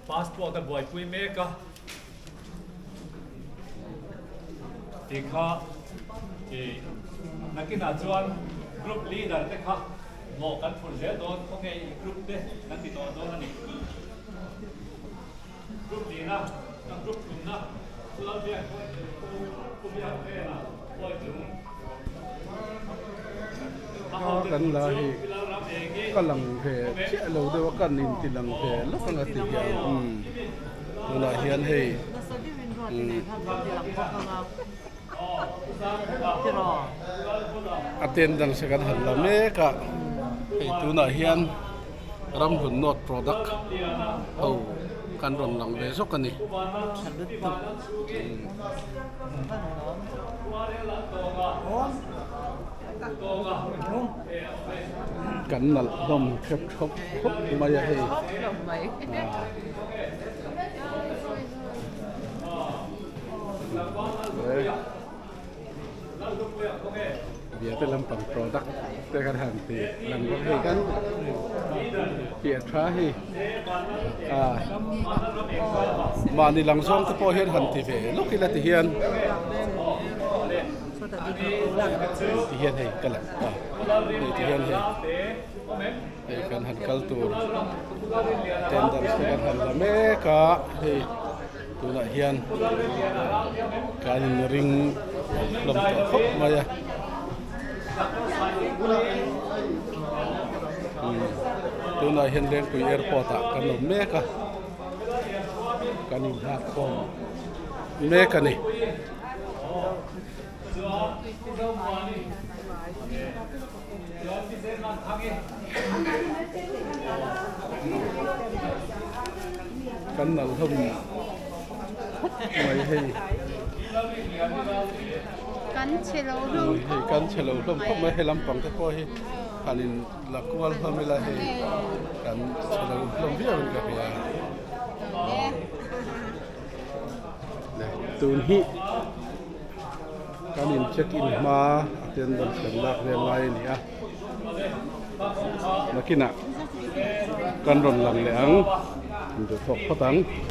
Passport a buaipui mek a tih kha ih nakinah chuan group leader te kha mawh kan phur zel dawn khawnge i group te kan ti tawh dawn a ni. Group lina ka group thumna chu Lalbiak Pu Biak hnenah pawi chung a hote Kan tur la chu hi Pi Lalram Engi ka lang ve chiah lo deuh a kan inti lang ve lawk anga ti hian umm tunah hian hei umm attendance kan han la mek a hei tunah hian ramhlun north product ho kan rawn lang ve zawk a ni. Kan nalh hlawm hrep thawp khawp mai a hei. Biate lampang product te kan han ti lang bawk hei kan piah tha hi ah mahni lang zawng te pawh hian han ti ve lawk ila ti hian ti hian hei ka lang ta hei ti hian hei hei kan han kal tur tender te kan han la mek a hei. Tunah hian kan inring hlawm tawh khawp mai a. Tunah hian Lengpui Airport ah kan awm mek a, kan inhak khawm mek a ni. Kan nalh hlawm khawp mai hei. Kan chhe lo hlawm Hei kan chhe lo hlawm khawp mai hei lampang te pawh hi han in la kual hlawm ila hei kan chhe lo hlawm viau in ka hria. Tun hi kan in check in hma attendance kan lak vel lai a ni a nakinah kan rawn lang leh ang in duh tawk phawt ang.